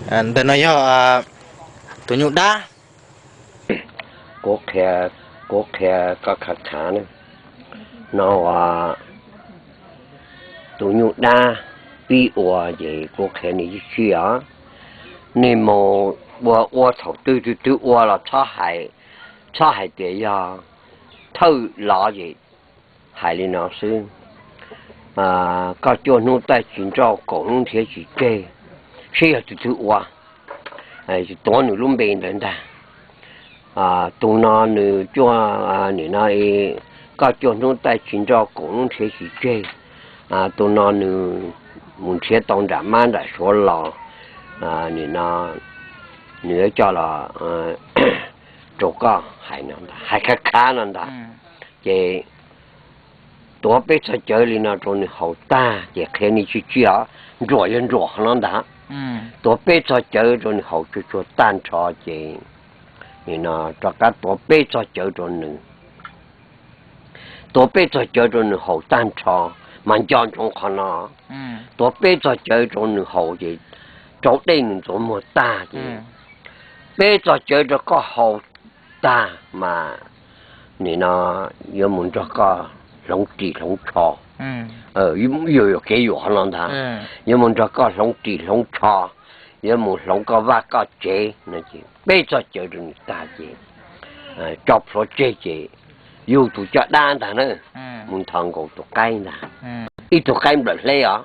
Ntawm no yog tus nyuj dab. Kuv qhia, kuv qhia koj khav khav no, tus nyuj dab pib ua ces kuv qhia nej sib sib os. Nej mus ua, ua thaum twg twg twg ua los txhob hais tias yog thawj lov ces hais li no xwb. Koj cuaj hnub taij tsis nrauj, kaum hnub nrhiav tsis tseg, seb yog tus twg ua, tuav nws lub npe ntawd ntag. Tus no nws cuaj, nim no koj cuaj hnub taij tsis nrauj, kaum hnub nrhiav tsis tseg, tus no nws mus nrhiav tau nram mab nram suav los, nim no nws yuav coj los rau koj hais no ntag, hais khav khav no ntag. Ces tuav peb txog cawv li no rau nws haus tag ces qhia nej sib sib os, ntsuam yog ntsuam qhov no ntag. Tuav peb txog cawv rau nws haus tsuag tsuag tag nrho ces nim no rov qab tuav peb txog cawv rau nws, tuav peb txog cawv rau nws haus tag nrho, mas nco ntsoov qhov no. Tuav peb txog cawv rau nws haus ces rau dej nws ntxuav muag tag ces peb txog cawv rau koj haus tag mas nim no yuav mus nrog koj hloov ris hloov tsho. Yuav yuam kev yuam qhov no ntag, yuav mus nrog koj hloov ris hloov tsho, yuav mus hloov koj vaj koj tsev no ces peb txog cawv rau nws tag ces tso plhuav tseg ces yug tus coj dab ntag na, mus nthos nkaus tus qaib ntag. Ib tug qaib nplawm hleb os,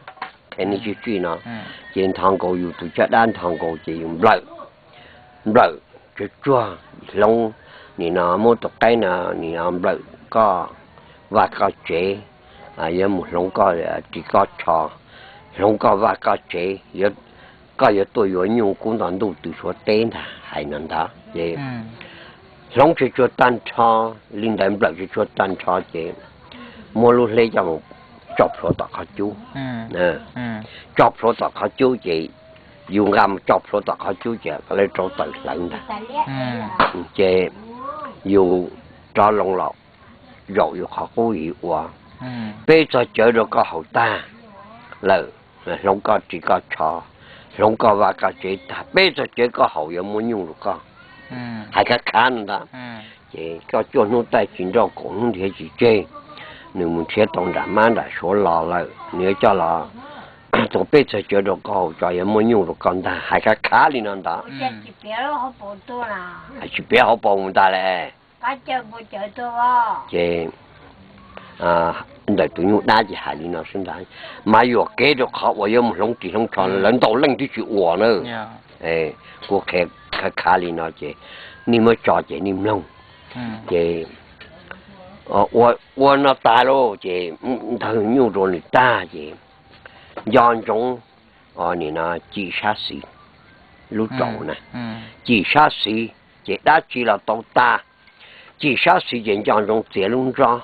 qhia nej sib sib no, ces nthos nkaus yus tus coj dab nthos nkaus ces yus nplawm, nplawm tsuag tsuag hloov, nim no muab tus qaib no nim no nplawm koj vaj koj tsev, yuav mus hloov koj ris koj tsho, hloov koj vaj koj tsev, koj yuav tuaj yuav nyuj kub nto ntuj tw suav teb ntag, hais no ntag ces hloov tsuag tsuag tag nrho li ntawd, nplawm tsuag tsuag tag nrho ces muab lub hleb coj mus tso plhuav tom qhov cub. Tso plhuav tom qhov cub ces yus nqa mus tso plhuav tom qhov cub ces lawv rauv taws hlawv ntag. Ces yus rov loo los zaum yus qhov qub yus ua, peb txog cawv rau koj haus tag lawm, hloov koj ris koj tsho, hloov koj vaj koj tsev tag, peb txog cawv koj haus yuav muaj nyuj rau koj, hais khav khav no ntag. Ces koj cuaj hnub taij tsis nrauj, kaum hnub nrhiav tsis tseg, nws mus nrhiav tau nram mab nram suav los lawm, nws yuav coj los tuav peb txog cawv rau koj haus tso yuav muaj nyuj rau koj ntag, hais khav khav li no ntag. Tsis piav hauv paus mus ntag lawm. Ces ntawm tus nyuj dab ces hais li no xwb ntag, mas yuam kev rau qhov uas yuav mus hloov ris hloov tsho, lawv ntau leej twb tsis ua na. Kuv qhia khav khav li no ces nej muab tso ces nej mloog. Ces ua no tas lauj ces ntawg nyuj rau nws tag ces nco ntsoov, nim no cim sab xis lub tsaus na, cim sab xis ces dab tsi los tau tas, cim sab xis ces nco ntsoov txiav lub nrob,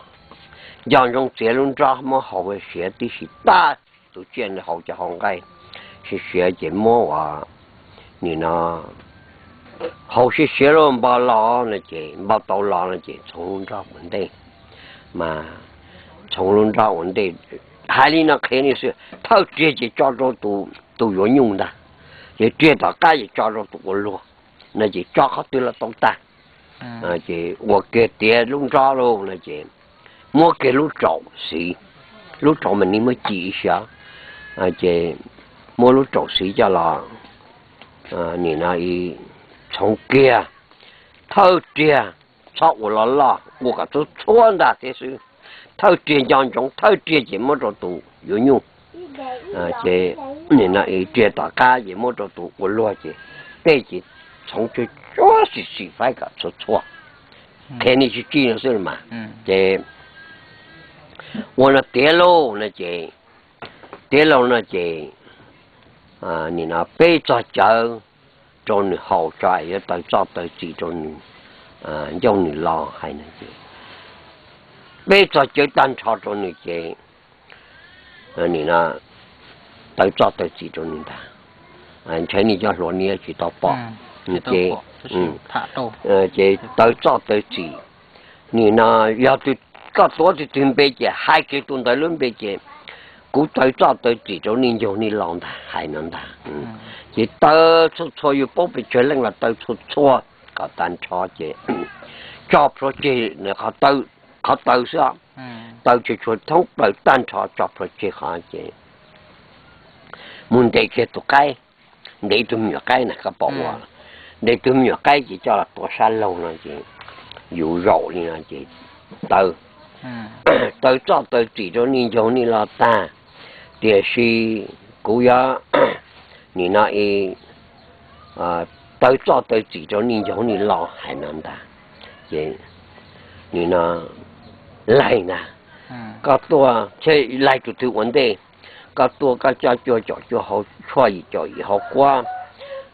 nco ntsoov txiav lub nrob muab haus siav tib si tag, tus tsiaj haus cov hau nqaij siav siav ces muab ua, nim no haus siav siav lub npo los no ces npo tau los no ces txhoov lub nrob ua ntej, mas txhoov lub nrob ua ntej. Hais li no qhia nej xwb, thawj riag ces tso rau tus yuav nyuj ntag, ces riag tom qab ces tso rau tus ua luag, no ces tso qhov twg los tau tag. Ces ua kiag tiav lub nrob lauj no ces muab kiag lub tsaus xis, lub tsaus mas nej muab cim ib siab, ces muab lub tsaus xis coj los, nim no txhoov kiag, thawj riag txhob ua loj loj, ua kom txhua txhua ntag thiab xwb. Thawj riag nco ntsoov, thawj riag ces muab rau tus yuav nyuj, ces nim no riag tom qab ces muab rau tus ua luag ces tej ces txhoov tsuag tsuag xim xim faib kom txhua txhua. Qhia nej sib sib no xwb mas. Ces ua no tiav lauj no ces, tiav lauj no ces nim no peb txog cawv rau nws haus tso es yuav taws txoj taws txim rau nws, ncauj nws los hais no ces peb txog cawv tag nrho rau nws ces nim no taws txoj taws txim rau nws ntag. Ntshai nej cov hluas nej tsis tau pom, ces taws txoj taws txim. Nim no yog koj tuav tus twg npe ces hais kiag tus ntawd lub npe ces kuv taw txoj taw txim rau nej ncaug nej lo ntag, hais no ntag. Ces taw txhua txhua, yus paub pes tsawg leej los taw txhua txhua kom tag nrho ces tso plhuav tseg qhov taw xwb, taw tshuav thoob plaws tag nrho tso plhuav tseg qhov ces mus ntes kiag tus qaib, ntes ib tug me nyuam qaib na, koj pom ua, ntes tus me nyuam qaib ces coj los tua sab laug no ces yus zaum li no ces taw taw txoj taw txim rau nej ncaug nej lo tag, tiam sis kuv yuav nim no taw txoj taw txim rau nej ncaug nej lo, hais no ntag. Ces nim no laig ntag, koj tuaj, laig tus twg ua ntej, koj tuaj koj coj cuaj caum cuaj hau tshuaj yim caum yim hau kuab,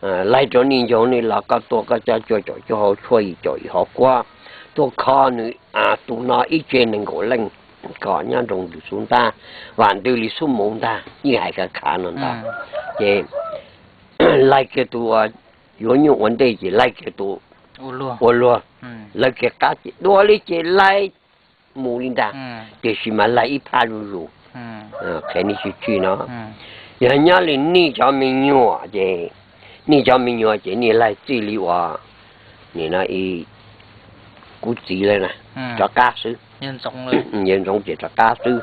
laig rau nej ncaug nej lo, koj tuaj koj coj cuaj caum cuaj hau tshuaj yim caum yim hau kuab, tuaj kho nws tus no ib tse nees nkaum leej kom nyob nroo ntws xub ntab, vam ntws li xub muv ntag, yeej hais kav khav no ntag. Ces laig kiag tus yuav nyuj ua ntej ces laig kiag tus ua luag, lawv kiag qab ces dua li ces laig mus li ntag, tiam sis mas laig ib phaj zuj zus. Qhia nej tswj tswj no, yog nyob li nej cov me nyuam ces, nej cov me nyuam ces nej laig txij li uas nim no kuv txiv lawv na, rov qab xwb, yawg Ntxoov ces rov qab xwb.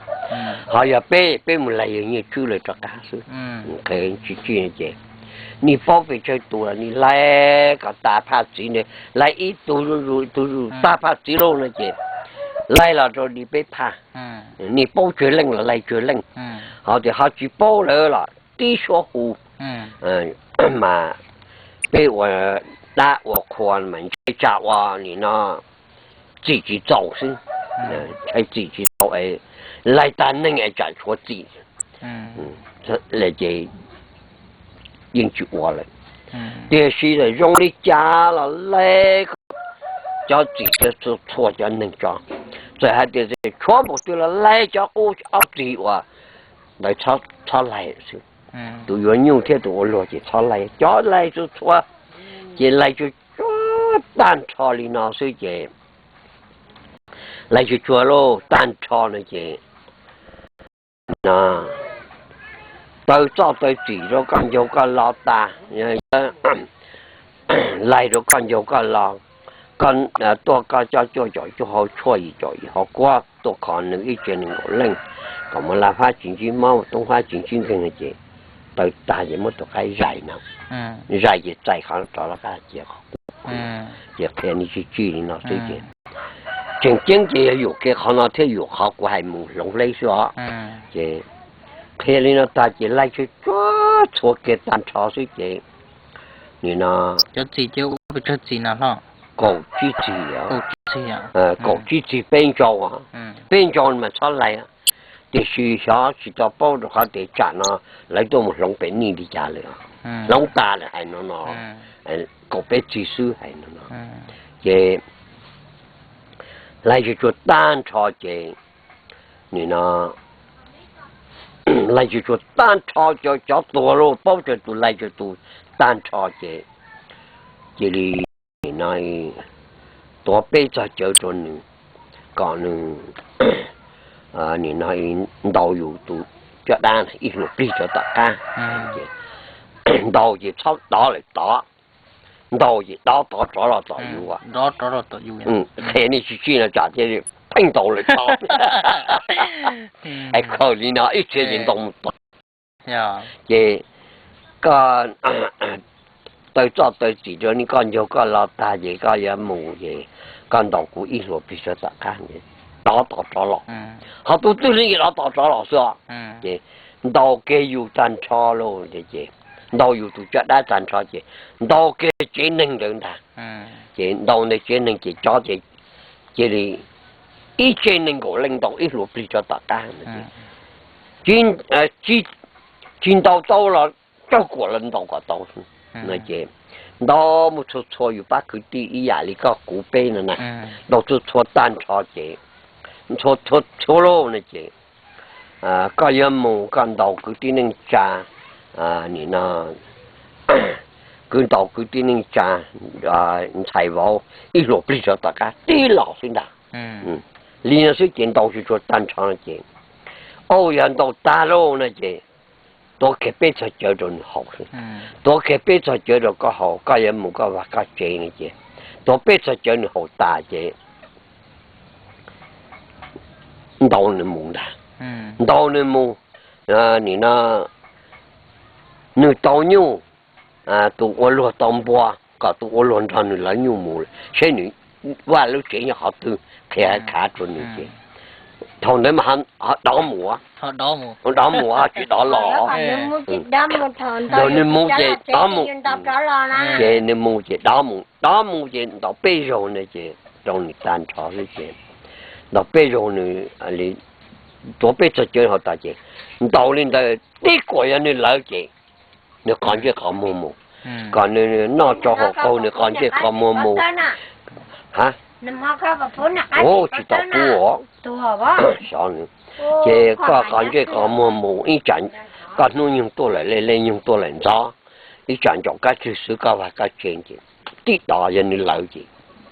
Ho yog peb, peb mus laig yawg Nyiaj Tswb lawv rov qab xwb. Qhia tswj tswj ces nej paub pes tsawg tus los nej laig kom tag phaj txiv na, laig ib tug zuj zus ib tug zuj zus tag phaj txiv lauj no ces laig los rau li peb phaj. Nej paub tsawg leej los laig tsawg leej, ho tias ho tsis paub lawm los tib suab hu, mas peb ua dab ua qhua mas ntshai tsam ua nim no txim tsis txaus xwb, ntshai txim tsis txaus es laig tag neeg es tsam tshuav txim ces yeej tsis ua lawm. Tiam sis zoo li cas los laig cov txim txhua txhua cov neeg tso, txawm hais tias tshuav npaum twg los laig cov qub ob txig uas ntawd txhob laig xwb. Tus yuav nyuj thiab tus ua luag ces txhob laig, cov laig txhua txhua ces laig tsuag tsuag tag nrho li no xwb ces laig tsuag tsuag lauj tag nrho no ces no taw txoj taw txim rau koj ncaug koj lo tas, laig rau koj ncaug koj lo, koj tuaj koj coj cuaj caum cuaj hau tshuaj yim caum yim hau kuab tuaj kho nws ib tse nees nkaum leej kom mus laj fab tsis ntsib mob, toob fab tsis ntsib nkeeg no ces taw tag ces muab tus qaib zais no, zais ces txais qhov rov los qab cia qhov qub. Ces qhia nej tswj tswj li no xwb ces tseem ceeb ces yog yuam kev qhov no thiab yuam qhov kuv hais mus hloov hleb xwb os. Ces qhia li no tag ces laig tsuag tsuag txhua kiag tag nrho xwb ces nim no kaum tsib txig, kaum tsib txig peb ntsaus, peb ntsaus mas txhob laig, tiam sis xyov tsis tau paub rau qhov tias tsam no lawv tuaj mus hloov pem nej li cas lawm, hloov tas lawm hais no no, kaum peb txig xwb hais no no. Ces laig tsuag tsuag tag nrho ces nim no laig tsuag tsuag tag nrho, cov tuag lauj, paub tsawg tus laig tsawg tus tag nrho ces cia li nim no tuav peb txog cawv rau nws kom nws nim no ntaus yus tus caj dab ib hluas plig rau tom qab. Ntaus ces txhob dov lawm tod, ntaus ces dov tod rov los tom yus. Qhia nej tswj tswj no tsam thiaj pheej ntaus lawm tod. Es khaws li no ib txhia ces ntaus mus tod. Ces koj taw txoj taw txim rau nej koj ncaug koj lo tag ces koj yuav mus ces koj ntaus kuv ib hluas plig rau tom qab, dov tod rov los. Ho tus twg li ces dov tod rov los xwb os. Ces ntaus kiag yus tag nrho lauj ces ntaus yus tus caj dab tag nrho ces ntaus kiag tsev neeg ntawd ntag. Ces ntaus ntawd tsev neeg ces cov ces cia li ib tsev neeg nkaum leej ntaus ib hluas plig rau tom qab. Tsis ntaus tau los tsawg kuam los ntaus kom tau no ces ntaus mus txhua txhua yus pab kwv tij ib yam li koj kuv peb no na, ntaus txhua txhua tag nrho ces txhua txhua lauj no ces koj yuav mus koj ntaus kwv tij neej tsa, nim no kwv ntaus kwv tij neej tsa, ntxhais vauv ib hluas plig rau tom qab tib los xwb ntag. Li no xwb ces ntaus tsuag tsuag tag nrho no ces Au, yog ntaus tag lauj no ces tuav kiag peb txhos cawv rau nws haus xwb. Tuav kiag peb txhos cawv rau koj haus, koj yuav mus koj vaj koj tsev no ces tuav peb txhos cawv nws haus tas ces ntaus nws mus ntag. Ntaus nws mus, nim no nws tau nyuj, tus ua luag tau npua, kom tus ua luag nrog nws lawv nyuj mus seb nws vaj lub tsev nyob qhov twg, qhia khav rau nws ces thaum ntawd mas ho dov mus, dov mus ho tsis dov los. Nws mus ces dov mus, ces nws mus ces dov mus, dov mus ces ntaus peb zaug na ces rau nws tag nrho xwb ces ntaus peb zaug nws tuav peb txhos cawv haus tas ces ntaus li ntawd tib kuam yog nws lawv ces nws qhov ntsej qhov muag mus, kom nws noj tsau haus qaug nws qhov ntsej qhov muag mus. Ha, tsis tau pub os. Xyov, ces koj qhov ntsej qhov muag mus ib tsam koj hnub nyoog tuaj lawm, lej lej nyoog tuaj lawm ntxov, ib tsam ncaum kab tswg xwb koj vaj koj tsev ces tib dov yog nws lawv ces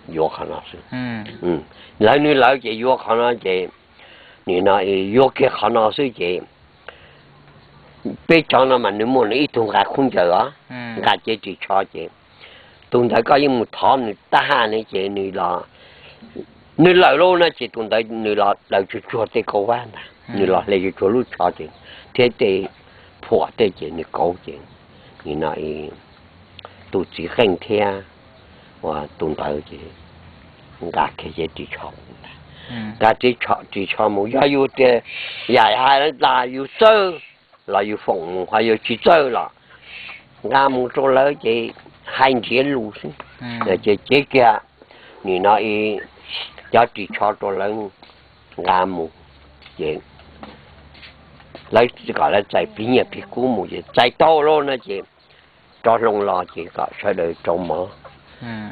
yuav qhov no xwb. Lawv nws lawv ces yuav qhov no ces nim no yuav kiag qhov no xwb ces peb cov no mas nws muaj nws ib tug nqa khaub ncaws os, nqa cev ris tsho ces tus ntawd koj yeej mus thov nws tab haj ne ces nws los, nws lawm lauj no ces tus ntawd nws los daws tsuag tsuag tej kauj vab ntag, nws los hle tsuag tsuag lub tsho ces thiab tej phuam tej ces nws kauv ces nim no tus txiv qeej thiab ua tus ntawd ces nqa kiag cev ris tsho mus ntag. Nqa cev ris tsho mus yog yus tias yam hais tas yus txawj los yus foom mus, ho yus tsis txawj los nqa mus rau lawv ces hais nrhiav lus xwb. Ces cev kiag nim no cov ris tsho rau lawv nqa mus ces lawv kom lawv txais plig nyiaj plig kub mus ces txais tau lauj no ces rov hlo los ces kom sawv daws rau mov.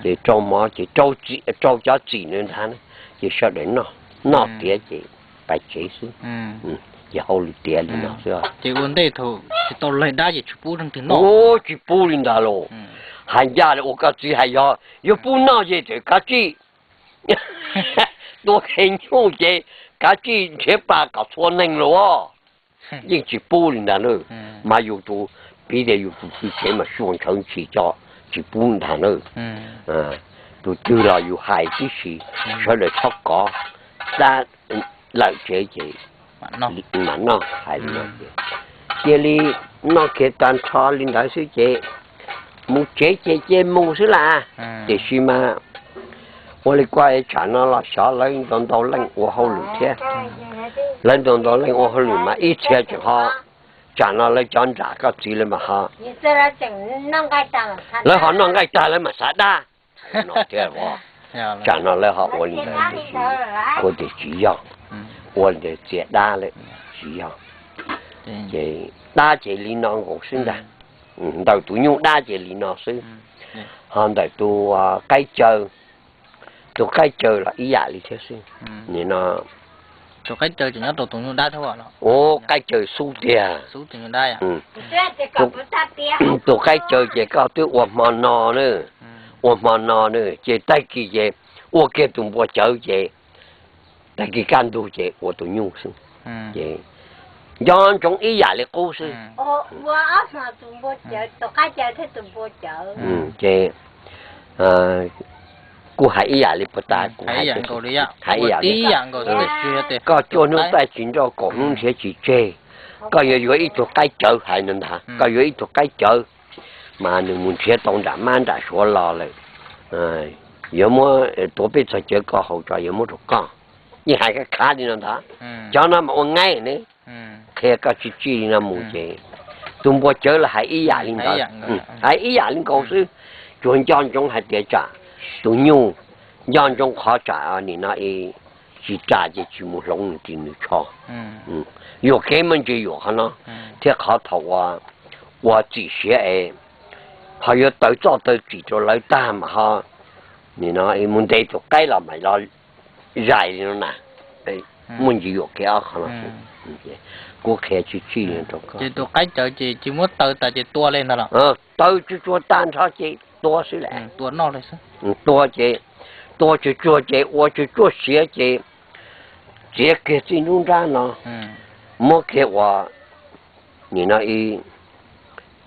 Ces rau mov ces rau cov txim ntawd ntag, ces sawv daws noj tiav ces pais tsev xwb. Ces hauj lwm tiav li no xwb. Ces ua ntej thaum tsis tau laig dab ces tsis pub leej twg noj, tsis pub li ntag lauj. Hais ncaj li uas koj txiv hais, yog yuav pub noj ces tseem kav tsij tua qhe nyuj ces kav tsij nrhiav pa kom txhua neeg lauj. Yeej tsis pub li ntag na. Mas yus tus, piv tias yus tus txiv tsev mas sua ntshawv ntshis coj tsis pub ntag na. Tus twg los yus hais tib si, sawv daws txhob kov, dab lawm tsev ces mam noj, hais li no ces cia li noj kiag tag nrho li ntawd xwb ces mus tsev ces cia mus xwb las. Tiam sis mas ua li kuj tsam no los xyov lawv ntau ntau leej ua hauj lwm thiab. Lawv ntau ntau leej ua hauj lwm mas ib txhia tseem ho, tsam no lawv cov nram koj txiv lawv mas ho, lawv ho noj nqaij tag lawv mam xav dab no thiab. Tsam no lawv ho ua li ntawd tiam sis kuv tias tsis yog, ua li ntawd txias dab lawm, tsis yog. Ces dab ces li no nkaus xwb ntag. Ntawm tus nyuj dab ces li no xwb. Ho ntawm tus qaib caw, tus qaib caw los ib yam li thiab xwb. Nim no ua qaib caw xub tiag. Tus qaib caw ces koj twb ua hmo no na, ua hmo no na ces tag kis ces ua kiag tus npua cawv ces tag kis kaj ntug ces ua tus nyuj xwb. Ces nco ntsoov ib yam li qub xwb. Ces kuj hais ib yam li puag ta kuv hais, hais ib yam li, koj cuaj hnub taij tsis nrauj, kaum hnub nrhiav tsis tseg. Koj yuav yuav ib tug qaib cawv hais no ntag, koj yuav ib tug qaib cawv mas nws mus nrhiav tau nram mab nram suav los lawm, yuav muab tuav peb txog cawv koj haus tso yuav muab rau koj. Yeej hais khav khav li no ntag. Cov no mas ua ngaib ne, qhia koj tsij tsij li no mus ces tus npua cawv los hais ib yam li ntawd, hais ib yam li nkaus xwb. Tsuas nco ntsoov hais tias tsam tus nyuj, nco ntsoov qhov tsam nim no tsis ras ces tsis mus hloov nws ris nws tsho. Yuam kev muaj ntsis yuam qhov no, thiab qhov thaum ua txim siav es ho yuav taw txoj taw txim rau lawv tag mas ho nim no mus ntes tus qaib los mam los zais li no na. Muaj ntsis yuam kev ob qhov no. Kuv qhia tsij tsij rau koj. Taw tsuag tsuag tag nrho ces tua xwb las. Tua ces, tua tsuag tsuag ces ua tsuag tsuag siav ces txiav kiag txij nruab nrab no, muab kiag ua nim no ib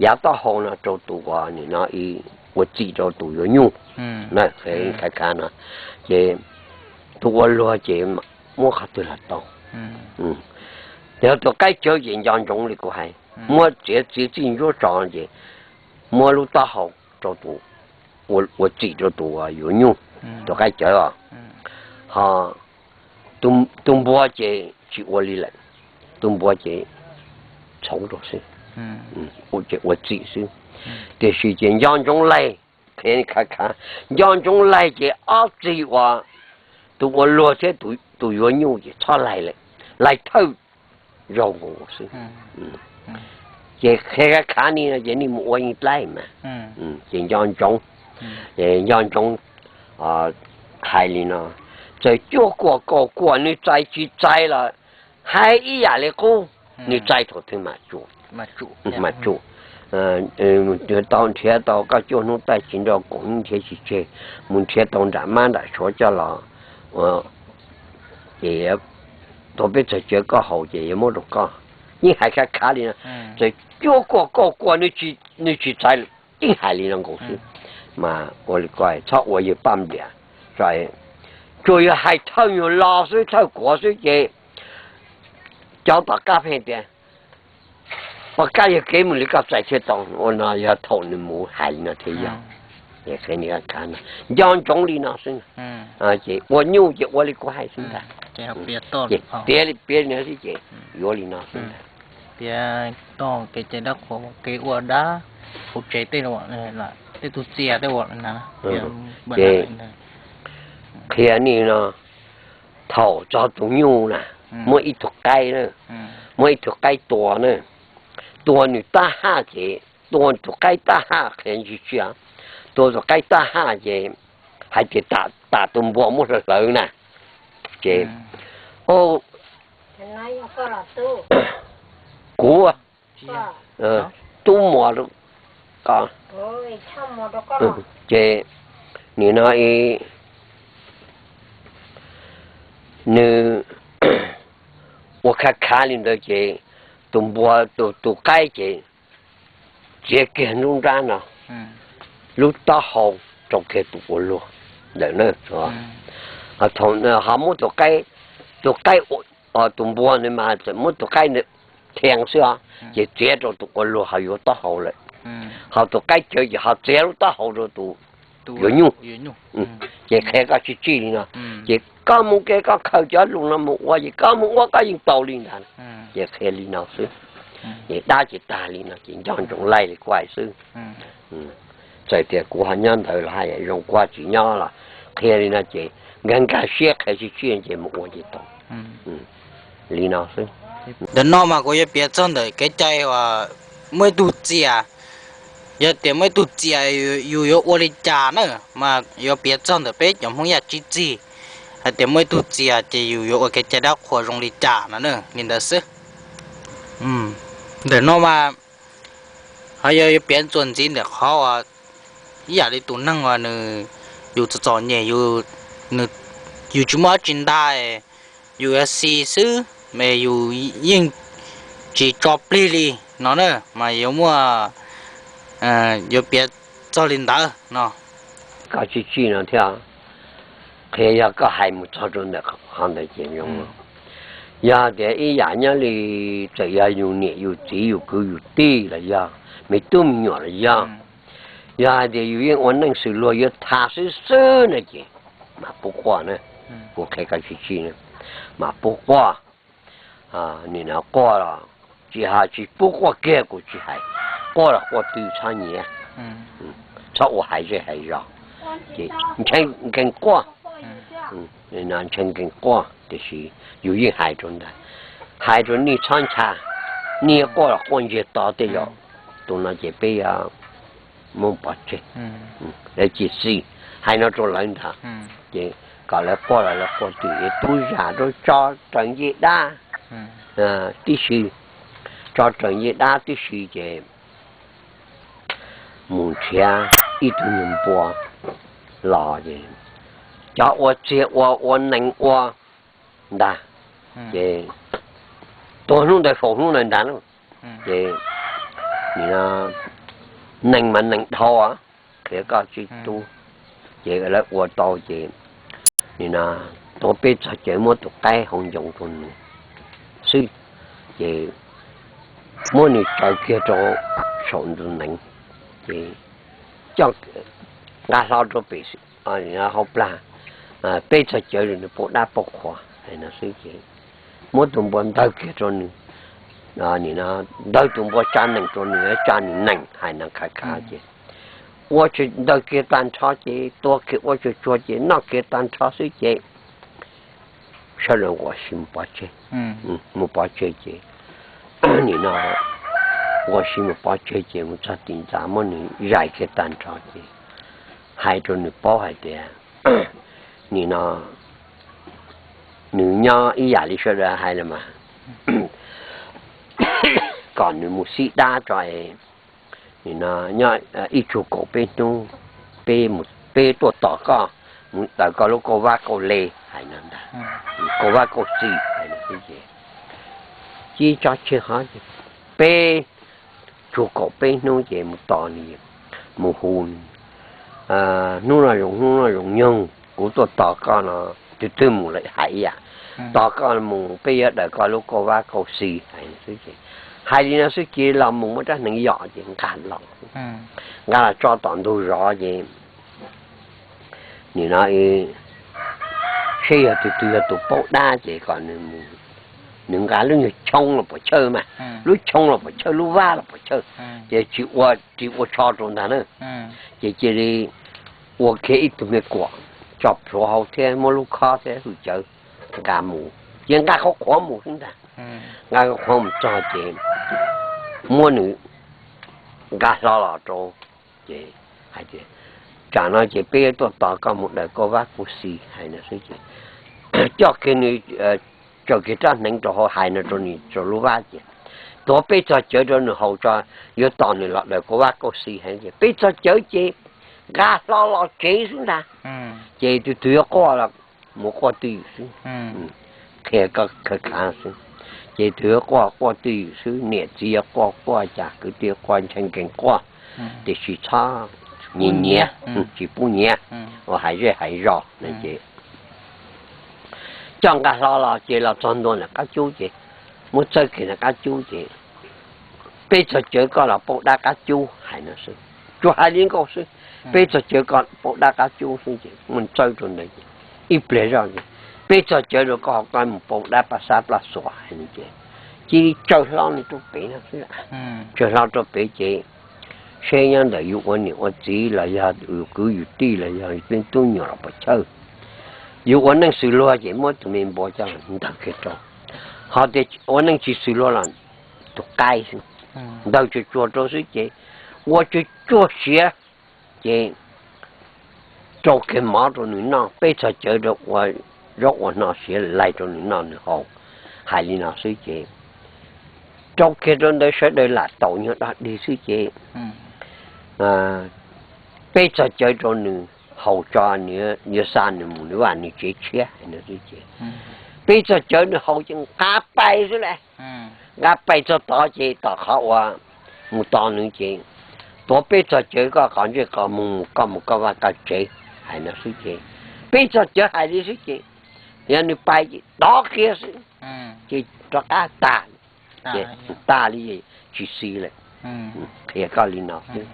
yav taub hau no rau tus uas nim no ib ua txim rau tus yuav nyuj na, khav khav no, ces tus ua luag ces muab qhov twg los tau. Yog tus qaib cawv ces nco ntsoov li kuv hais, muab txiav txiav txij ntsuab tso ces muab lub taub hau rau tus ua txim rau tus uas yuav nyuj, tus qaib cawv os. Ho tus npua ces tsis ua li lawm, tus npua ces txhoov rau xwb, ces ua txim xwb. Tiam sis ces nco ntsoov laig, khav khav, nco ntsoov laig ces ob txig uas tus ua luag thiab tus yuav nyuj ces txhob laig lawm, laig thawj zaug nkaus xwb. Ces khav khav li no ces nej mus ua yeej dlaib mas, ces nco ntsoov, nco ntsoov hais li no, txawm cuaj kuam kaum kuam nws txais tsis txais los hais ib yam li qub, nws txais thaum twg mas tsum. Tau nrhiav tau koj cuaj hnub taij tsis nrog koom nrhiav tsis tseg, mus nrhiav tau nram mab nram suav coj los, ces tau peb txawg cawv koj haus ces yuav muab rau koj. Yeej hais khav khav li no, txawm cuaj kuam kaum kuam nws tsis txais, yeej hais li no nkaus xwb. Mas ua li ko txhob ua yawg paj npliam, tsuas yog hais thawj nyuag lo xwb, thawj kuav xwb ces cov tom qab pheej tias, ua kab yog kev mus li koj txais thiaj tau, ua no yog thaum nws mus hais li no thiaj yog. Nco ntsoov li no xwb, ces ua nyuj ces ua li kuv hais xwb ntag. Piav li piav li no xwb ces yuav li no xwb ntag. Piav tog kev cai dab qhuas, kev ua dab hauv tsev tej, tej tug txias tej. Ces qhia nej no, thaum txog tus nyuj na, muab ib tug qaib na, muab ib tug qaib tua na, tua nws tab haj ces, tua tus qaib tab haj, qhia ntsis tsia, tua tus qaib tab haj ces hais tias tas tus npua muab hlawv hlawv na, ces kuv tub muas rau koj, ces nim no nws ua khav khav li ntawd ces tus npua, tus qaib ces txiav kiag nruab nrab no, lub taub hau rau kiag tus ua luag ntawd na. Ho muab tus qaib, tus qaib, tus npua ntawd mas txawm muab tus qaib ntawd thiaj xwb os, ces txiav rau tus ua luag ho yuav taub hau lawm. Ho tus qaib cawv ces ho txiav lub taub hau rau tus yuav nyuj. Ces qhia koj tsib tsij li no, ces koj mus kev koj khaws cov lus no mus ua ces koj mus ua koj yeej tau li ntawd. Ces qhia li no xwb, ces dab ces tag li no ces nco ntsoov laig li kuv hais xwb. Txawm tias kuv ho nyob ntawd los hais zoo kuv tsis nyob los qhia li no ces nkag nkag siab qhia tsib tsij ces mus ua ces tau. Li no xwb. Ntawm no mas kuv yuav piav txog ntawm kev cai uas muaj ib tug txias, yog tias muaj ib tug txias yus yuav ua li cas na, mas yuav piav txog ntawm peb cov Hmoob Yaj tsib txig hais tias muaj ib tug txias ces yus yuav ua kev cai dab qhuas zoo li cas no na, li ntawd xwb. Ntawm no mas ho yog yuav piav txuas ntxiv ntawm qhov uas ib yam li tus neeg uas nws, yus txom txom nyem, yus tsis muaj dab tsi ntag, yus yuav xi xwb mas yus yeej tsis tso plig li no na, mas yuav muaj, yuav piav txog li ntawd no. Koj tsib tsij no thiab, qhia yog koj hais mus txog rau ntawm qhov ntawd ces zoo. Yog tias ib yam nyob li, txawm yog yus niam yus txiv yus kwv yus tij los yog me tub me nyuam los yog, yog hais tias yus yeej ua neej xws luag yuav tham xwb xwb no ces mam pub quaj na. Kuv qhia koj tsib tsij, mam pub quaj. Nim no quaj los tsis hais, tsis pub quaj kiag kuv tsis hais, quaj los quaj twb txhob nyiav, txhob ua hais zej hais zos, ces ntshe nkees quaj. Nim no ntshe nkees quaj tiam sis yus yeej hais rau ntag, hais rau nej txhob ncha, nej quaj los quaj ntsiag to tej zaum tus no ces peb yuav muab pov tseg. Lawv cia xis, hais no rau lawv ntag, ces kom lawv quaj los lawv quaj twm es tub zam rau tso raws ncej dab tib si, tso raws ncej dab tib si ces mus nrhiav ib tug nyuag npua los ces cov ua txiag ua, ua nees ua ntag, ces tuag hnub ntawd faus hnub ntawd ntag lauj. Ces nim no neeg mas neeg dhau, qhia koj tsis tu. Ces lawv ua tau ces nim no tuav peb txog cawv muab tus qaib hau ncoo rau nws xwb, ces muab nws tsaws kiag rau saum ntu neev, ces coj nqa hlo rau pem hauv plag, peb txog cawv rau nws pauj dab pauj qhua hais no xwb ces muab tus npua ntawg kiag rau nws, nim no ntawg tus npua tsa nees rau nws, tsa nws nees hais no khav khav ces ua tsis ntawg kiag tag nrho ces tua kiag ua tsuag tsuag ces noj kiag tag nrho xwb ces sawv daws nquam si mus pov tseg. Mus pov tseg ces nim no nquam si mus pov tseg ces mus txog tim ntxa muab nws zais kiag tag nrho ces hais rau nws paub hais tias nim no nws nyob ib yam li sawv daws hais los mas, kom nws mus xib dab tso es nim no nyob ib tsug kaum peb hnub, peb mus, peb tuaj tos koj mus daws koj lub kauj vab kauj le hais no ntag, kauj vab kauj xi hais no xwb ces, cia tso tseg ho ces peb tsug kaum peb hnub ces mus tos nws, mus hu nws, hnub no zoo hnub no zoo nyoog kuv tuaj tos koj no, twg twg mus lawm hais ib yam, tos koj mus peb yuav daws koj lub kauj vab kauj xi hais no xwb ces, hais li no xwb ces los mus muab rab hneev yom ces nqa los, nqa los tso tom ntug zov ces nim no seb yog tus twg yog tus paub dab ces kom nws nqa lub nyuag choo los puas chawj mas, lub choo los puas chawj, lub vab los puas chawj, ces tsis ua, tsis ua tsho rau ntag na. Ces cia li ua kiag ib tug me kuam tso plhuav hauv thiab muab lub khob thiab hwj cawv nqa mus, ces nqa qhuav qhuav mus xwb ntag. Nqa qhuav mus txog ces muab nws nqa hlo los rau, ces hais tias, tsam no ces peb yuav tuaj tos koj mus daws kauj vab kauj xi hais no xwb ces coj kiag nws, tsaws kiag rab hneev rau hauv hais no rau nws rau lub vab ces tuav peb txog cawv rau nws haus tso, yuav tos nws los daws kauj vab kauj xi hais ces peb txog cawv ces nqa hlo los tsev xwb ntag. Ces tus twg yuav quaj los mus quaj twj ywm xwb, qhia koj khav khav xwb. Ces tus yuav quaj quaj twj ywm xwb, niam txiv yuav quaj quaj, cas kwv tij quaj, ntshai nkees quaj, tiam sis txhob nyiav nyiav, tsis pub nyiav, ua hais zej hais zos no ces coj nqa hlo los ces los txog ntua ntawm qab cub ces muab txawb kiag ntawm qab cub ces peb txog cawv koj los pauj dab qab cub hais no xwb, tsuas hais li nkaus xwb, peb txog cawv koj pauj dab qab cub xwb ces muab txawb rau ntawd ces ib pliag zoj ces peb txog cawv rau koj, koj mus pauj dab paj xab plaj xuas hais no ces cia li tsaws hlo nws rau pem no xwb. Tsaws hlo rau pem ces seb nyob ntawm yus ua niam ua txiv los yog yus kwv yus tij los yog yus tub nyuam los puas chawj, yus ua neej xws luag ces muab tus me npua coj los ntawg kiag rau, ho tias ua neej tsis xws luag los tus qaib xwb, ntawg tsuag tsuag rau xwb ces ua tsuag tsuag siav ces rau kiag mov rau nws noj, peb txog cawv rau ua zaub ua hno siav laig rau nws noj nws haus, hais li no xwb ces rau kiag rau ntawd sawv daws lam taus nyuag dog dig xwb ces peb txog cawv rau nws haus tso, nws yuav xa nws mus nws vaj nws tsev tshiab hais no xwb ces peb txog cawv nws haus ces nqa pais xwb las, nqa pais txog tod ces tom qhov uas mus tos nws ces tuav peb txog cawv koj qhov ntsej qhov muag mus koj mus koj vaj koj tsev hais no xwb ces peb txog cawv hais li xwb ces yog nws pais ces dov kiag xwb ces rov qab tag, ces tag li tsis xis lawm. Qhia koj li no xwb,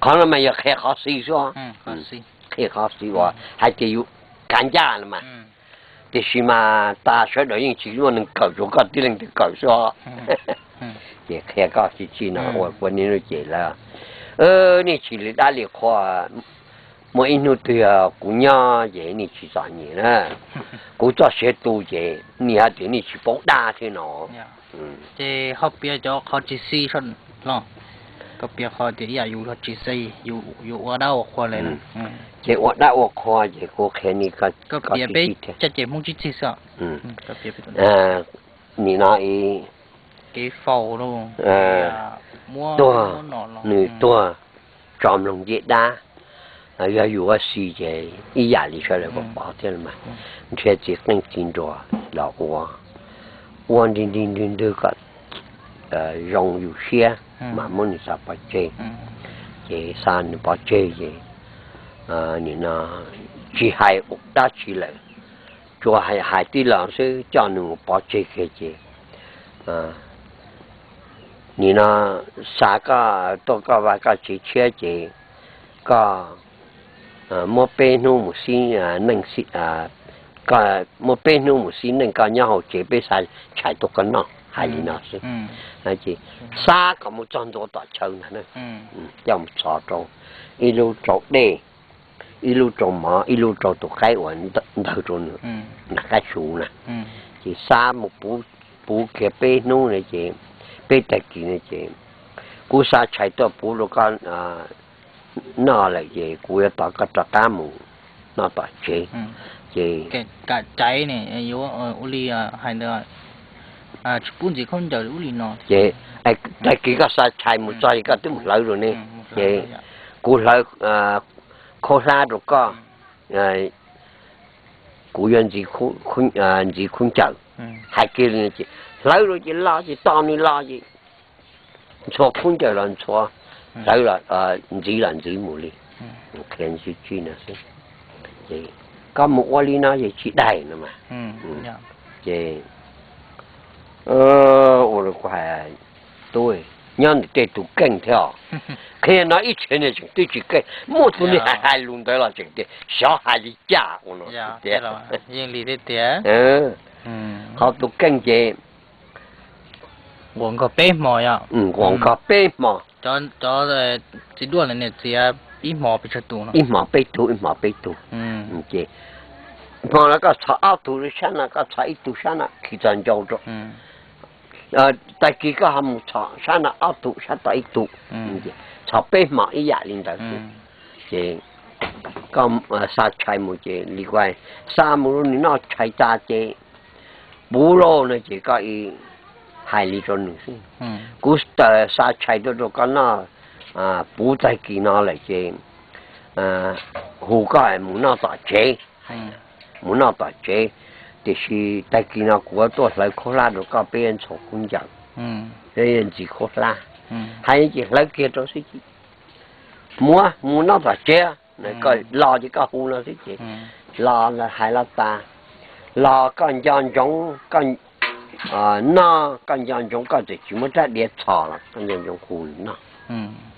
qhov no mas yog qhia qhov xis xwb, qhia qhov xis uas hais tias yus kav ncaj los mas, tiam sis mas tas sawv daws yeej tsis muaj neeg kawm, tsuas koj tib leeg twg kawm xwb os. Ces qhia koj tsis txij no ua ua niaj hnub ces lawv, nej tsis li dab li qhua, muaj ib hnub twg yog kuv nyob ces nej tsis txom nyem na, kuv txoj sia tu ces nej hais tias nej tsis paub dab thiab no. Ces ho piav cov qhov tsis xis los, koj piav qhov tias ib yam yus yog tsis xis, yus ua dab ua qhua li. Ces ua dab ua qhua ces kuv qhia nej, koj piav peb caj ces Hmoob tsis xis xwb. Nim no ib, kev faus, tuag, nws tuag tso mloog ncej dab, yog yus ua xis ces ib yam li sawv daws pom thiab los mas, nrhiav txiv qeej txiv nruas los ua, ua ntig ntig ntwg ntwg kom zoo yus siab, mas muab nws xa pov tseg. Ces xa nws pov tseg ces nim no tsis hais dab tsi lawm, tsuas hais tib lo xwb, coj nws mus pov tseg kiag ces nim no xa koj tuaj koj vaj koj tsev tshiab ces koj muab peb hnub mus xib neej, muab peb hnub mus xib neej, koj nyob hauv tsev, peb xa tshais tuaj koj noj. Hais li no xwb. Ces xa kom mus txog ntua tom chaw ntag na, coj mus txhos rau, ib lub rau dej, ib lub rau mov, ib lub rau tus qaib uas ntawg rau nws, nram qab su na. Ces xa mus puv kiag peb hnub na ces, peb tag kis na ces kuv xa tshais tuaj puv rau koj noj lawm ces kuv yuav tos koj rov qab mus noj tom tsev. Ces ces tag kis koj xa tshais mus txog es koj twb mus hlawv rau ne, ces kuv hlawv khaub hlab rau koj, kuv yuav ntxiv khaub ncaws. Hais kiag li ces hlawv rau ces los ces tos nws los ces ntxhua khaub ncaws los ntxhua, hlawv los ntxiv los ntxiv mus li. Qhia ntsis tsis no xwb, ces koj mus ua li no ces tsis daig no mas. Ces ua rau kuv hais, tub, nyob ntawm tej tus keej thiab os. Qhia no ib txhia niag tseem twb tsis keej, muaj tus niag hais hais lus ntawd los tseem tias xyov hais li cas ua no tiag. Ho tus keej ces nquas nkaug peb hmo, nquas nkaug peb hmo. Cov txiv duaj ntawd niam txiv ib hmo peb tug, ib hmo peb tug, ib hmo peb tug. Ces hmo no koj txhos ob tug sab no, koj txhos ib tug sab no, khi txog ncau rau. Tag kis koj ho mus txhos sab no ob tug, sab tod ib tug, txhos peb hmo ib yam li ntawd. Ces koj xa tshais mus ces li kuj xa mus rau nws noj tshais tas ces puv lauj no ces koj hais li rau nws xwb. Kuv xa tshais tuaj rau koj noj puv tag kis no lawm ces hu koj mus noj tom tsev, mus noj tom tsev, tiam sis tag kis no kuv tuaj hlawv khaub hlab rau koj, peb ntxhua khaub ncaws, peb ntxiv khaub hlab. Hais ces hlawv kiag rau xwb ces muab mus noj tom tsev, koj los ces koj hu no xwb ces los hais los tas, los koj nco ntsoov, koj noj koj nco ntsoov, koj txawm tsis muab rab diav txhos los koj nco ntsoov hu noj,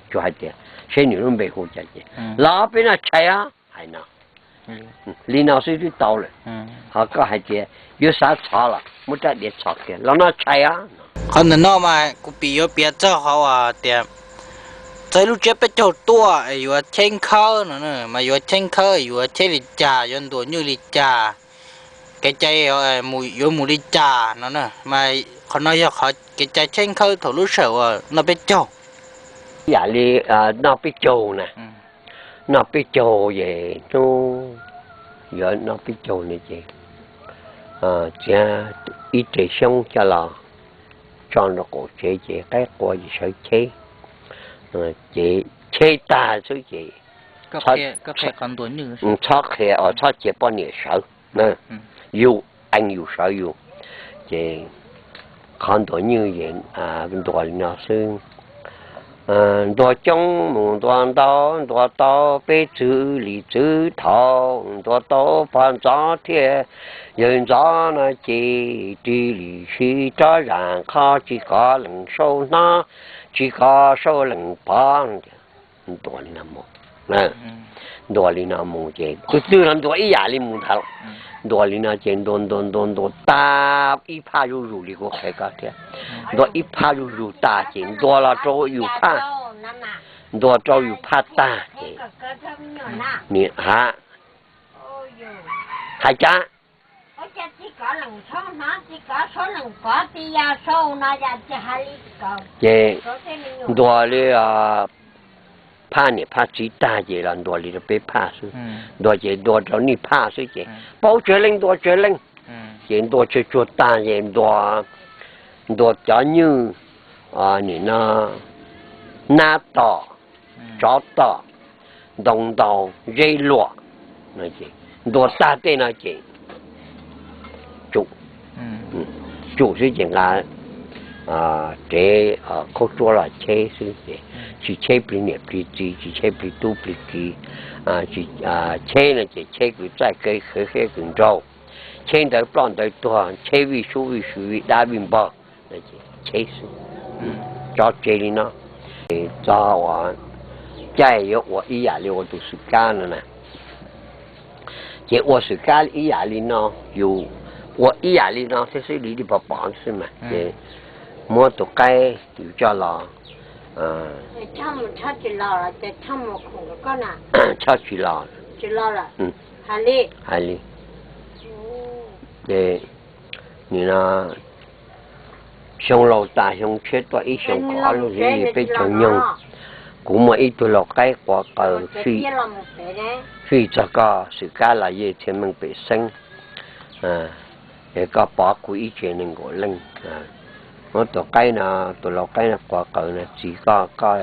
tsuas hais tias seb nws lub npe hu cas ces los peb noj tshais os, hais no. Li no xwb twb tau lawm. Ho koj hais tias yuav xav txhos los muab rab diav txhos kiag los noj tshais os. Qhov ntawm no mas kuv pim yuav piav txog qhov uas tias txawm lub tsiab peb caug tuaj es yuav cheb nkhawb no mas yuav cheb nkhawb yuav cheb li cas, yuav ntuas nywj li cas, kev cai yuav mus li cas no na. Mas qhov no yog qhov kev cai cheb nkhawb thaum lub sij hawm uas noj peb caug. Yam li noj peb caug na, noj peb caug ces hnub yuav noj peb caug na ces txiav ib re xyoob coj los tso nraum qaum tsev ces qaib qua ces sawv cheb, ces cheb tag xwb ces txhob qhia, txhob cia poj niam sawv, yus ees yus sawv yus. Ces qhov ntuas nywj ces ntuas li no xwb. Ntuas coob mus ntuas ntau, ntuas tau peb txwv li txwv thaum, ntuas tau pog ntxov thiab yawg ntxov no ces tig li sib rov zam qho, tsis kov leej sau hnob, tsis kov sau leej pov. Ntuas li no mus, ntuas li no mus ces tus twg los ntuas ib yam li mus ntag. Ntuas li no ces ntuas ntuas ntuas ntuas tag ib phaj zuj zus li kuv qhia koj thiab. Ntuas ib phaj zuj zus tag ces ntuas los rau yus phaj, ntuas rau yus phaj tag ces nim ha hais cas ces ntuas li phaj niam phaj txiv tag ces los ntuas li rau peb phaj xwb. Ntuas ces ntuas rau nej phaj xwb ces paub tsawg leej ntuas tsawg leej. Ces ntuas tsuag tsuag tag ces ntuas, ntuas cov nywj, nim no nab tom, tsov tom, ntoo ntau, zeb luam, ntuas tag tej no ces tsum. tsum xwb ces nqa rev khaub tsuab los cheb xwb ces tsis cheb plig niam plig txiv, tsis cheb plig tub plig ki, cheb no ces cheb kwv txaij kev khwv siab kwv nraug, cheb ntawv ploj ntawv tuag, cheb vij sub vij sw vij dab vij npog, cheb xwb. Tso tseg li no, txog uas caij yuav ua ib yam li ua tus xwm kab no na, ces ua xwm kab ib yam li no, yus ua ib yam li no thiab xwb li, li pom pom xwb mas ces muab tus qaib yus coj los, tshaj tsis los, hais li, ces nim no xyoo laus tas xyoo tshiab tuaj ib xyoos kaum ob lub hli peb caug nyoog, kuv muaj ib tug lau qaib quav qaws fij txog koj xwm kab los yeej txhiaj meej pem xeeb, es koj pov kuv ib tse nees nkaum leej. Muab tus qaib no, tus lau qaib no quav qaws no txis koj, koj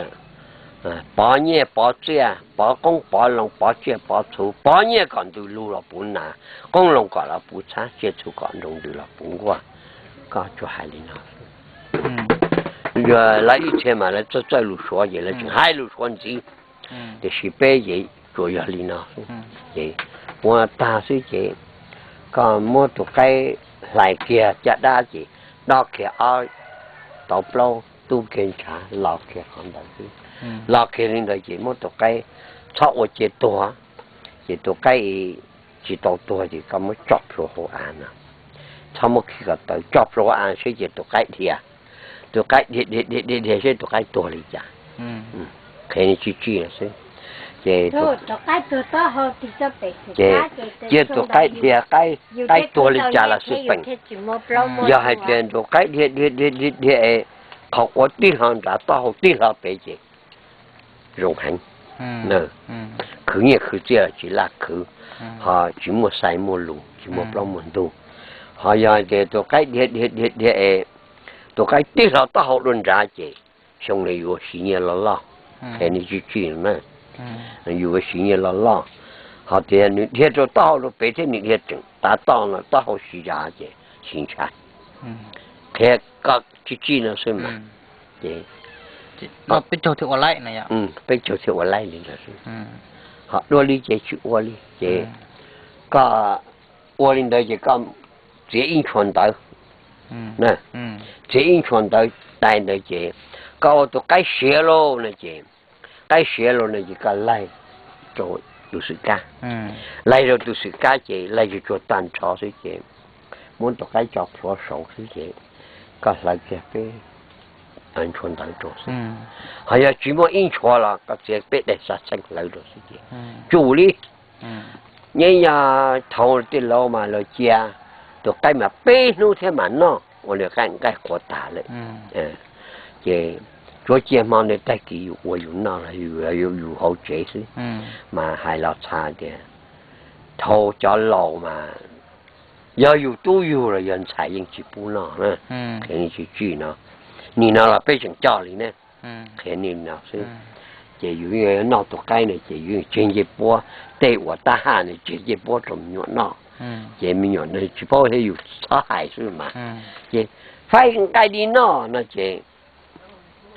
pov nyiaj pov txiaj, pov qoob pov loo, pov tsiaj pov txhu, pov nyiaj kom ntws lug los puv nas, qoob loo kom los puv txhab, tsiaj txhu kom nroo ntws los puv nkuaj. Koj tsuas hais li no. Yog lawv ib txhia mas lawv txawj txawj lus Suav ces lawv tseem hais lus Suav ntxiv, tiam sis peb ces tsuas yog li no. Ces ua tag xwb ces koj muab tus qaib hlais kiag caj dab ces dob kiag ob tauv plaub, tub kiag ntshav, los kiag qhov ntawd xwb. Los kiag li ntawd ces muab tus qaib txhob ua cia tuag, ces tus qaib tsis tau tuag ces koj muab tso plhuav hauv av no, txhob muab khi kom tawv, tso plhuav hauv av seb ces tus qaib dhia, tus qaib dhia dhia dhia dhia seb tus qaib tuag li cas. Qhia li tsij tsij no xwb. Ces ces cia tus qaib dhia, qaib tuag li cas los xij peem. Yog hais tias tus qaib dhia dhia dhia dhia dhia es qhov quav tib hlo nrad, taub hau tib hlo pem ces zoo heev. Khwv nyiaj khwv txiaj los tsis laj khwv, ho tsis muaj xaiv muaj lus, tsis muaj plaub muaj ntug. Ho yog hais tias tus qaib dhia dhia dhia dhia es tus qaib tib hlo taub hau dua nrad ces xyoo no yuav siv nyiaj loj loj. Qhia li tsij tsij no na, yus yuav siv nyiaj loj loj. Ho tias nws dhia rau taub hau rau pem thiab nws dhia tseem tav toj no taub hau siv zog ces siv ntshai. Qhia koj tsij tsij no xwb mas. Ces peb caug thiaj ua laib li ntawd xwb. Ho dua li ces tsis ua li ces koj ua li ntawd ces koj txiav ib ntshua ntawv, txiav ib ntshua ntawv dai ntawd ces koj ua tus qaib siav lauj no ces, qaib siav lauj no ces koj laig rau tus xwm kab, laig rau tus xwm kab ces laig tsuag tsuag tag nrho xwb ces muab tus qaib tso plhuav saud xwb ces koj hlawv kiag peb ntshua ntawv rau xwb. Ho yog tsis muaj ib ntshua los koj txiav peb daim xav txheej hlawv rau xwb ces tsum li. Nyob yog thaum tej laus mas lawv cia tus qaib mas peb hnub thiab mam noj, ua li qaib nqaij qhuav tas lawm. Ces tsuav cia hmo ntawd tag kis yus ua yus noj los yus hauv tsev xwb. Mas hais los txhais tias thaum cov laus mas yog yus tub yug los yog ntxhais yeej tsis pub noj na. Qhia li tsij tsij no, nim no los peb tseem coj li ne, qhia li no xwb. Ces yus noj tus qaib no ces yus tseg ncej puab, tej uas tab haj no tseg ncej puab rau me nyuam noj, ces me nyuam tsis paub thiab yus txhob hais xwb mas. Ces faib nqaij li noj no ces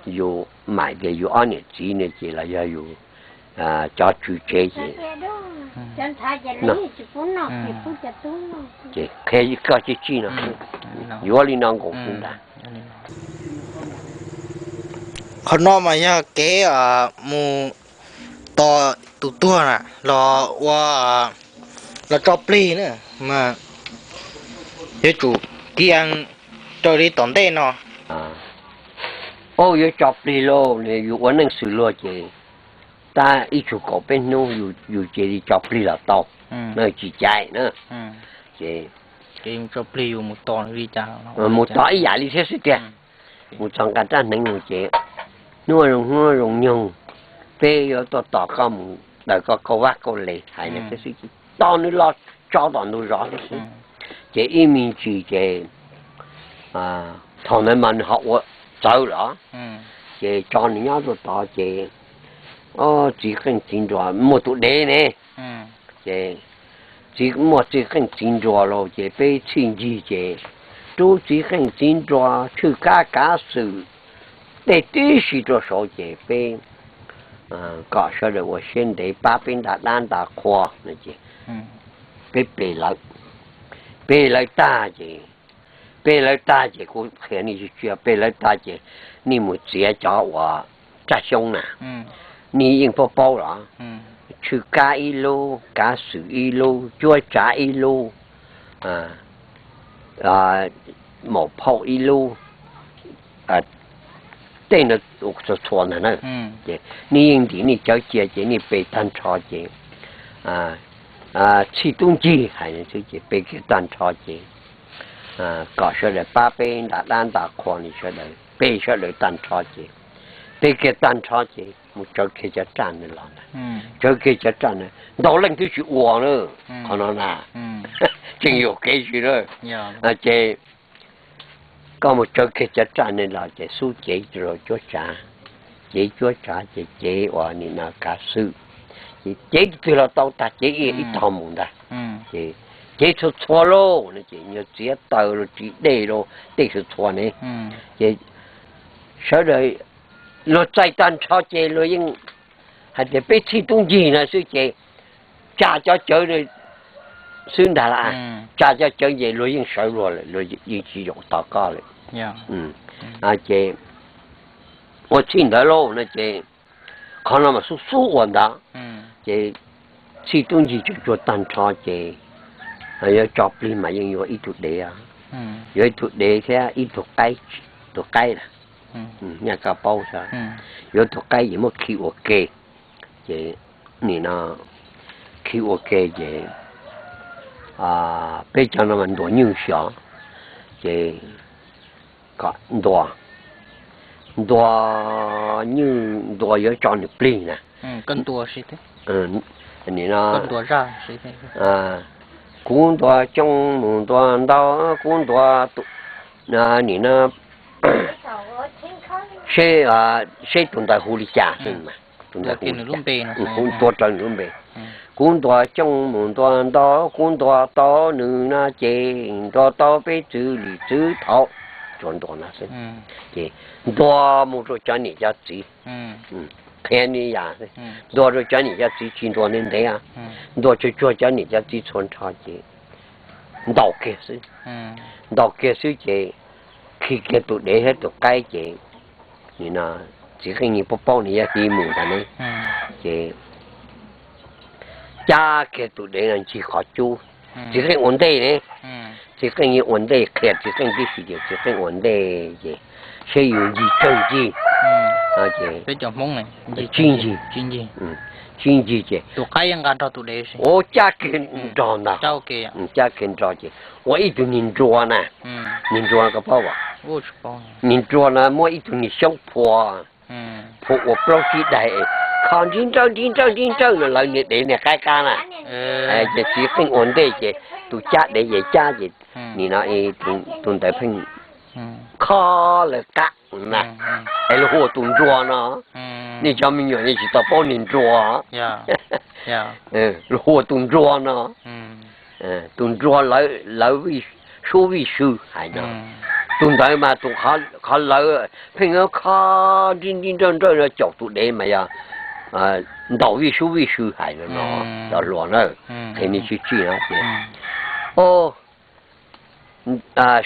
yus mam tias yus ob niam txiv no ces los yog yus cov tswv tsev ces, ces qhia koj tsij tsij no, yuav li no nkaus xwb ntag. Qhov no mas yog kev mus tos tus tuag na los ua, los tso plig na, mas yuav tsum tiv rau li tom ntej no. Au, yuav tso plig lauj, yus ua neej xws luag ces tab ib tsug kaum peb hnub yus cia li tso plig los tau, tsis caiv na. Ces mus tos ib yam li thiab xwb tiag. Mus txog nqa rab hneev mus ces hnub zoo hnub zoo nyoog peb yuav tuaj tos koj mus daws koj kauj vab kauj le hais no thiab xwb ces tos nws los tso tom ntug zos thiab xwb. Ces ib me ntsis ces thaum ntawd mas nws ho ua txawv los, ces tso nws nyob rau tod ces txiv qeej txiv nruas muaj tus dev ne, ces txiv muaj txiv qeej txiv nruas los ces peb txhij ncig ces rub txiv qeej txiv nruas, tshwj kab kav xwm, tej tib si rau saud ces peb kom sawv daws ua siab ntev pab peb nta dab nta qhua no ces peb pe lawv, pe lawv tag ces, pe lawv tag ces kuv qhia nej tsis tsia, pe lawv tag ces nej mus txiav cov uas raj xyoob na, nej yeej paub paub los, tshwj kab ib lub, kav xwm ib lub, cuab tsav ib lub, maum phauj ib lub, tej no txhua txhua ntag na. Ces nej yeej ntim nej cawv cia ces nej pe tag nrho ces txhij tub ncig hais xwb ces pe kiag tag nrho ces kom sawv daws pab peb nta dab nta qhua no sawv daws pe sawv daws tag nrho ces pe kiag tag nrho ces mus tsawv kiag cov raj no los ntag. Tsawv kiag cov raj no, ntau leej twb tsis ua na, qhov no na tseem yuam kev tsis na. Ces koj mus tsawv kiag cov raj no los ces xub cev rau cuab tsav, cev cuab tsav ces cev uas nim no kav xwm, ces cev twg los tau tag, cev ib tog mus ntag. Ces cev txhua txhua lauj no ces nyuag txiav taws los ris dej los tej txhua txhua ne. Ces sawv daws luag txais tag nrho ces luag yeej hais tias peb txhij tub ncig no xwb ces tsa cov cawv xwb ntag las, tsa cov cawv ces luag yeej sawv luag lawm, luag yeej tsis zaum tos koj lawm. Ces ua txhij ntawd lauj no ces qhov no mas xub xub ua ntawd ces txhij tub ncig tsuag tsuag tag nrho ces yuav tso plig mas yeej yuav ib tug dev, yuav ib tug dev thiab ib tug qaib, tus qaib na, nyaj koj paub xwb, yuav tus qaib ces muab khi ua ke, ces nim no khi ua ke ces peb cov no mas ntuas nywj xyov, ces kom ntuas, ntuas nywj ntuas yuav tso nws plig na. Nim no kuv ntuas coob mus ntuas ntau, kuv ntuas nim no seb, seb tus ntawd hu li cas xwb mas, tus ntawd hu li cas, kuv ntuas raws nws lub npe. Kuv ntuas coob mus ntuas ntau, kuv ntuas tau nws no ces ntuas tau peb txwv li txwv thaum, tsuas ntuas no xwb. Ces ntuas mus rau cov niam cov txiv, qhia ni yam, ntuas rau cov niam cov txiv tsis ntuas ntev ntev, ntuas tsuag tsuag cov niam cov txiv txhua nrho ces ntaus kiag xwb. Ntaus kiag xwb ces khi kiag tus dev thiab tus qaib ces nim no txiv qeej yeej paub paub nws yuav khi mus ntag ne. Ces cab kiag tus dev no ncig qhov cub, txiv qeej ua ntej ne, txiv qeej yeej ua ntej qhia txiv qeej tib si ces txiv qeej ua ntej ces seb yus ncig tsawg ncig, ces tsib ncig, tsib ncig ces ua cab kiag nrog ntag, cab kiag nrog ces ua ib tug niag nruas na, niag nruas koj paub as, niag nruas no muab ib tug niag xyoob phua, phua ua plaub tsib daig, kho nrib nrawj nrib nrawj nrib nrawj no lawv niag dev niag qaib qab na. Ces txiv qeej ua ntej ces tus cab dev ces cab ces nim no tus ntawd pheej kho lawv qab na, es luag hu ua tus nruas no. Nej cov me nyuam nej tsis tau paub niag nruas, luag hu ua tus nruas no. Tus nruas lawv, lawv sub vij sw hais no, tus ntawd mas tus qhov lawv pheej kho nrib nrib nrawj nrawj no caum tus dev mas yog ntaus vij sub vij sw hais no, cov hluas na, qhia nej tsib tsij no ces, o,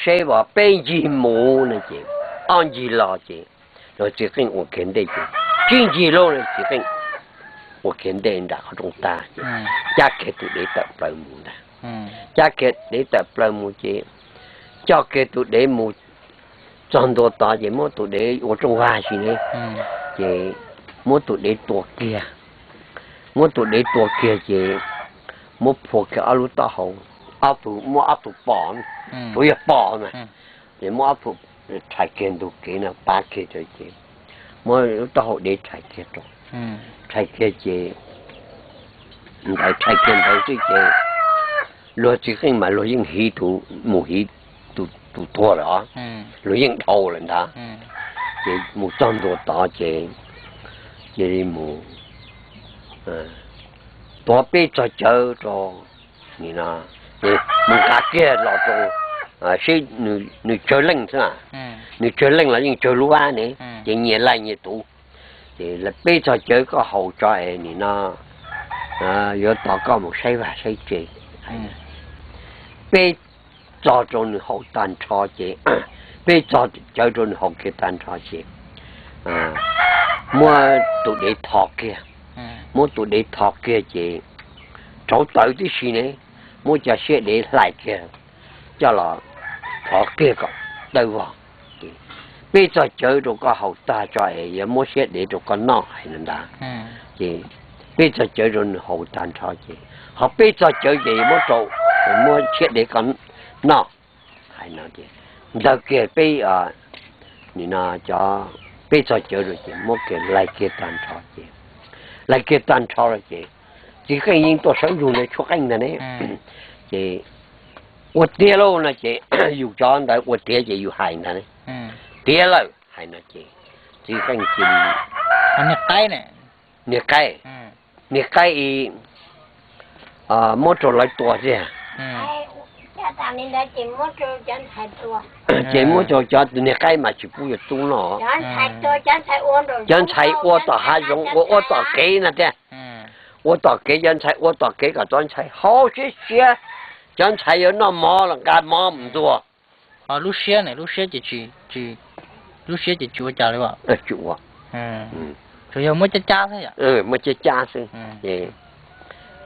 seb as peb ncig mus no ces ob ncig los ces, los txiv qeej ua kiag ntej ces tsib ncig los no txiv qeej ua kiag ntej nram qhov rooj tag ces cab kiag tus dev tawm plaws mus ntag. Cab kiag dev tawm plaws mus ces coj kiag tus dev mus txog ntua tod ces muab tus dev ua rooj vag si ne, ces muab tus dev tua kiag, muab tus dev tua kiag ces muab phua kiag ob lub taub hau, ob tug, muab ob tug pos, tsuas yog pos na, ces muab ob tug rhais kiag ntug kev no pab kiag rau ces muab lub taub hau dev rhais kiag rau, rhais kiag ces ntawd, rhais kiag ntawd xwb ces luag txiv qeej mas luag yeej hiv tus, mus hiv tus tuag lawm os, luag yeej dhau lawm ntag. Ces mus txog ntua tod ces cia li mus tuav peb txog cawv rau, nim no mus nqa kiag los rau seb nws tsawg leej xwb. Nws tsawg leej los yeej tsawg lub vab ne, ces nyias laig nyias tus. Ces peb txog cawv koj haus tso es nim no yuav tos koj mus saib vaj saib tsev. Peb txog rau nws haus tag nrho ces, peb txog cawv rau nws haus kiag tag nrho ces muab tus dev tho kiag, muab tus dev tho kiag ces rauv taws tib si ne, muab cov siab dev hlais kiag coj los thov kiag kom dawb vog. Peb txog cawv rau koj haus tag tso es yuav muab siab dev rau koj noj hais no ntag. Ces peb txog cawv rau nws haus tag nrho ces ho peb txog cawv ces yuav muab rau, muab siab dev koj noj hais no ces ntawg kiag peb, nim no cov, peb txog cawv rau ces muab kiag laig kiag tag nrho ces, laig kiag tag nrho rau ces txiv qeej yeej tuaj sawv ntsug ntawd tshuab qeej ntag ne. Ces ua tiav lauj no ces yus cov ntawd ua tiav ces yus hais ntag ne, tiav lawm hais no ces txiv qeej cia li, niag qaib, niag qaib, muab rau lawv tua tiag. Ces muab rau cov niag qaib mas tsis pub yuav tub noj. Cov ntxhais ua tom hav zoov, ua ua tom kev no tiag. Ua tom kev, cov ntxhais ua tom kev kom cov ntxhais haus siab siab. Cov ntxhais yuav noj mov los nqa mov mus ntuag. Lub siab, lub siab ces tsis ua cas li. Tsis ua, muab cab cab xwb.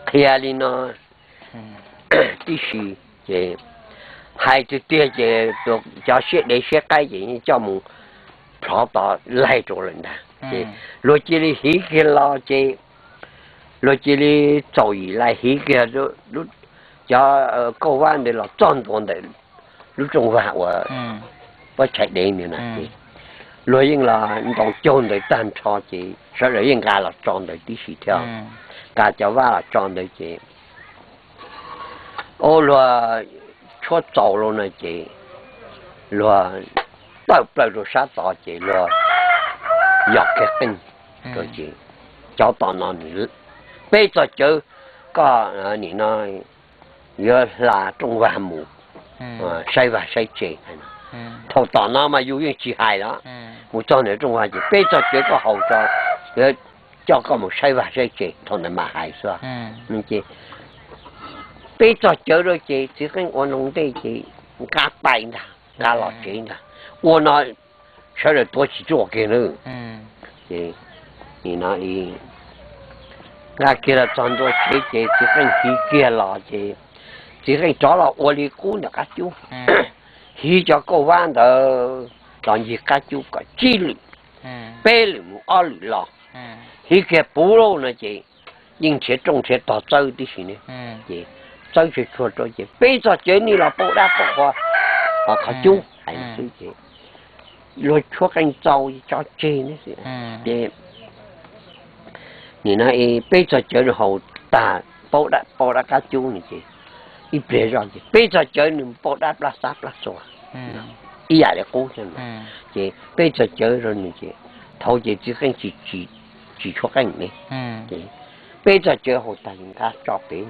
Qhia li no tib si ces hais tiag tiag ces cov siab dev siab qaib ces yeej coj mus plhov tod laig rau lawm ntag. Ces luag cia li hiv kiag los ces luag cia li txaus yim lais hiv kiag cov kauj vab ntawd los txog ntua ntawm lub rooj vag uas pob tshais dev ntawd na ces luag yeej los ntaus caug ntawd tag nrho ces sawv daws yeej nqa los tso ntawd tib si thiab, nqa cov vab los tso ntawd ces ua luag tshuab txaus los no ces luag tawm plaws rau sab tod ces luag yog kiag qeej rau ces cov tom no nws, peb txog cawv koj nim no yuav hla rooj vag mus saib vaj saib tsev. Thaum tom no mas yus yeej tsis hais los, mus txog ntawm rooj vag ces peb txog cawv koj haus tso, yuav coj koj mus saib vaj saib tsev, thaum ntawd mam hais xwb. Ces peb txog cawv rau ces txiv qeej ua noo ntej ces nqa tais ntag, nqa los tsev ntag, ua no sawv daws tuav tsis tsuaj kiag nawb. Ces nim no nqa kiag los txog ntua tsev ces txiv qeej hiv kiag los ces txiv qeej rov los ua li qub ntawm qab cub, hiv cov kauj vab ntawd los ncig qab cub kom tsib lwm, peb lwm mus ob lwm los, hiv kiag puv lauj no ces yeej nrhiav rooj nrhiav tog txawb tib si ne. Ces txawb tsuag tsuag rau ces peb txog cawv nej los pauj dab pauj qhua qhov cub hais xwb ces luag tshuab qeej txaus tso tseg ne. Ces nim no peb txog cawv nws haus tag pauj dab qab cub no ces ib pliag zoj ces peb txog cawv nws pauj dab plab xab plab xua ib yam li qub thiab. Ces peb txog cawv rau nws ces thaum ces txiv qeej tsis tshuab qeej ne. Ces peb txog cawv haus tag nqa tso pem,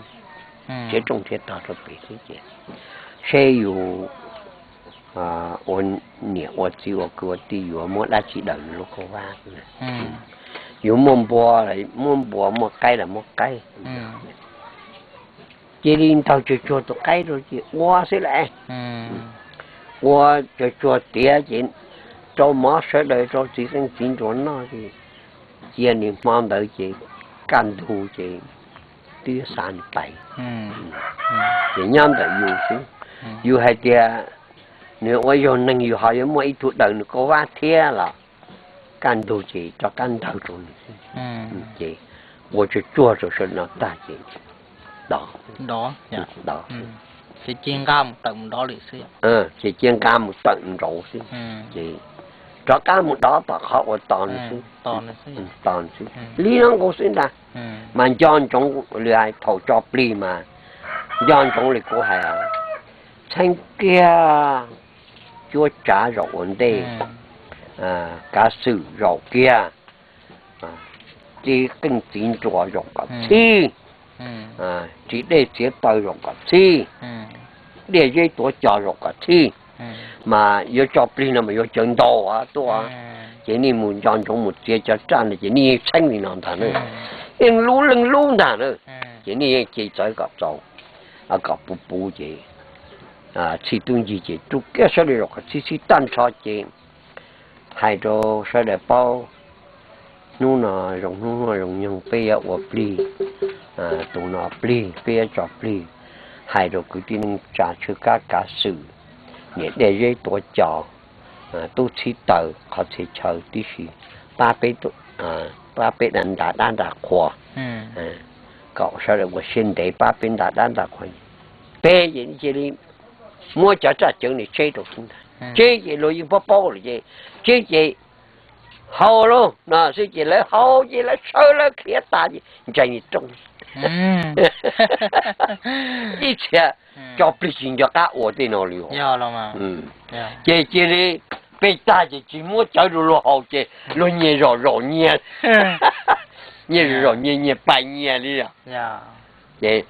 nrhiav rooj nrhiav tog rau pem xwb ces seb yus ua niam ua txiv ua kwv ua tij yuav muab dab tsi daws nws lub kauj vab. Yus muaj npua, muaj npua, muaj qaib los muaj qaib. Cia li ntaug tsuag tsuag tus qaib rau ces ua xwb las. Ua tsuag tsuag tiav ces rau mov sawv daws rau txiv qeej txiv nruas noj ces cia nws hmo ntawd ces kaj ntug ces twb xa nws pais. Ces nyob ntawm yus xwb, yus hais tias nws ua yog neeg yus ho yuav muaj ib tug daws nws kauj vab thiab los kaj ntug ces rov qab ntaug rau nws xwb. Ces ua tsuag tsuag rau sawv no tag ces dov, dov, ces cia nqa mus tawm nraud xwb. Ces rov qab mus dov tom qhov uas tos nws xwb, tos nws xwb. Li no nkaus xwb ntag. Mas nco ntsoov li hais thaum tso plig mas nco ntsoov li kuv hais, txheeb kiag cuab tsav zaum ua ntej, kav xwm zaum kiag, txiv qeej txiv nruas zaum kom txhij, txiv dej txiav taw zaum kom txhij, dej zeb tuav cos zaum kom txhij, mas yuav tso plig no mas yuav cawv ntau tuaj. Ces nej mus nco ntsoov mus txiav cov raj no ces nej yeej txheeb li no ntag na. Yeej lub leej lub ntag na. Ces nej yeej cia txawv kom txaus, kom puv puv ces txhij tub ncig ces rub kiag sawv daws zaum kom txhij txhij tag nrho ces hais rau sawv daws paub, hnub no zoo hnub zoo nyoog peb yuav ua plig, tus no plig peb yuav tso plig, hais rau kwv tij neej tsa tshwj kab kav xwm, niam dej zeb tuav cos, tub txhib taws qhov txhia chaw tib si, pab peb, pab peb nta dab nta qhua, kom sawv daws ua siab ntev pab peb nta dab nta qhua. Peb ces cia li muab cov raj cawv no tseb rau xwb ntag. Tseb ces luag yeej paub paub lawm ces, tseb ces haus lauj no xwb ces lawv haus ces lawv sawv lawv khiav tas ces ntshai rooj. Ib txhia tso plig tsis nco qab ua tej no li. Ces cia li peb tag ces tsis muab cawv rau luag haus ces luag nyias zom zaum nyias, nyias zom zaum nyias, nyias pais nyias li os. Ces